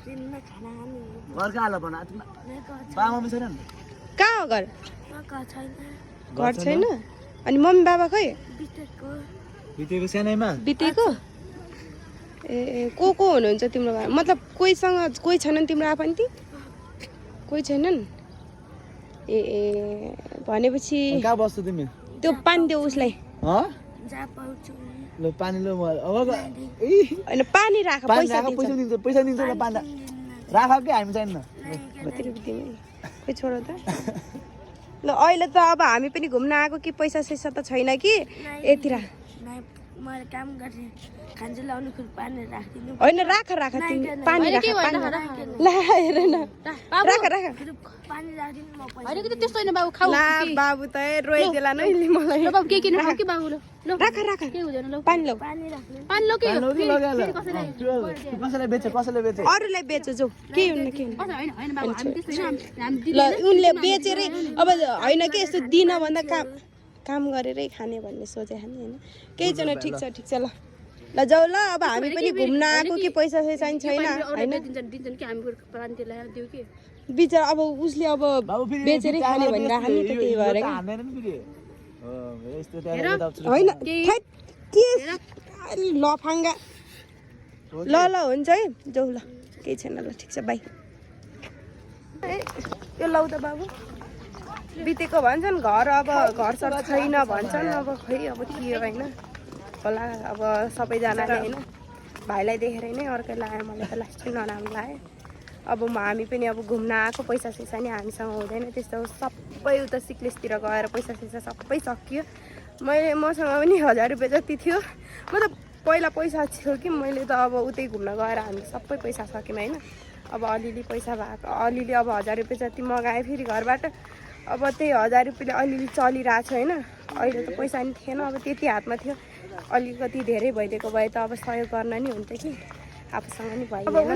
घर कहाँ होला भन बाबा मम्मी छैनन् कहाँ हो घर घर छैन अनि मम्मी बाबा खै बितेको सानैमा बितेको ए को हुनुहुन्छ तिम्रो घरमा मतलब कोही छैनन् तिम्रो आफन्ती कोही छैनन् ए भनेपछि कहाँ बस्छौ तिमी त्यो पानी देऊ उसलाई ल पानी ल अब हैन पानी राख पैसा दिन्छ ल पानी राख के हामी चाहिन्न कति रुपियाँ दिने खोइ छोड त ल अहिले त अब हामी पनि घुम्न आएको कि पैसा सैसा त छैन कि यतिर मैले काम गर्ने खान्छु लाउनु खुर पानी राख्दिनु हैन राख तिमी पानी राख ल हेर न राख पानी राख्दिनु म पैसा हैन कि त्यस्तो हैन बाबु खाऊ ला बाबु त रोइदेला न नि मलाई ल बाबु के किन खाऊ कि बाबु ल राख के हुँदैन ल पानी लौ पानी राख्नु पानी ल के कसैलाई बेचे अरूलाई बेचो जो के हुन्न के हुन्न हैन हैन बाबु हामी त्यस्तो हैन हामी ल उनले बेचेरै अब हैन के यस्तो दिन भन्दा काम गरेरै खाने भन्ने सोचे खाने हैन केही छैन ठिक छ ल जाऊ ल अब हामी पनि घुम्न आएको कि पैसा सैसा छैन हैन दिन्छन् कि हामी पानी तेल ल्याएर दिउ कि बिचारा अब उसले अब बेचेरै खाने भनिराख नि त त्यही भएर हैन के लफाङ्गा ल हुन्छ है जाऊ ल केही छैन ल ठिक छ बाई यो लौ त बाबु बितेको भन्छन् घर सर छैन भन्छन् अब खै अब के हो होइन होला अब सबैजनाले होइन भाइलाई देखेर नै अर्कै लाग्यो मलाई त लास्टै नराम्रो लाग्यो अब हामी पनि अब घुम्न आएको पैसा सैसा नि हामीसँग हुँदैन त्यस्तो सबै उता सिक्लेसतिर गएर पैसा सैसा सबै सकियो मसँग पनि 1000 रुपियाँ जति थियो म त पहिला पैसा थियो कि मैले त अब उतै घुम्न गएर हामी सबै पैसा सक्यौँ होइन अब अलिअलि पैसा भएको अलिअलि अब 1000 रुपियाँ जति मगाएँ फेरि घरबाट अब त्यही 1000 रुपियाँले अलिअलि चलिरहेको छ होइन अहिले त पैसा नि थिएन अब त्यति हातमा थियो अलिकति धेरै भइदिएको भए त अब सहयोग गर्न नि हुन्थ्यो कि आफूसँग नि भइदिएन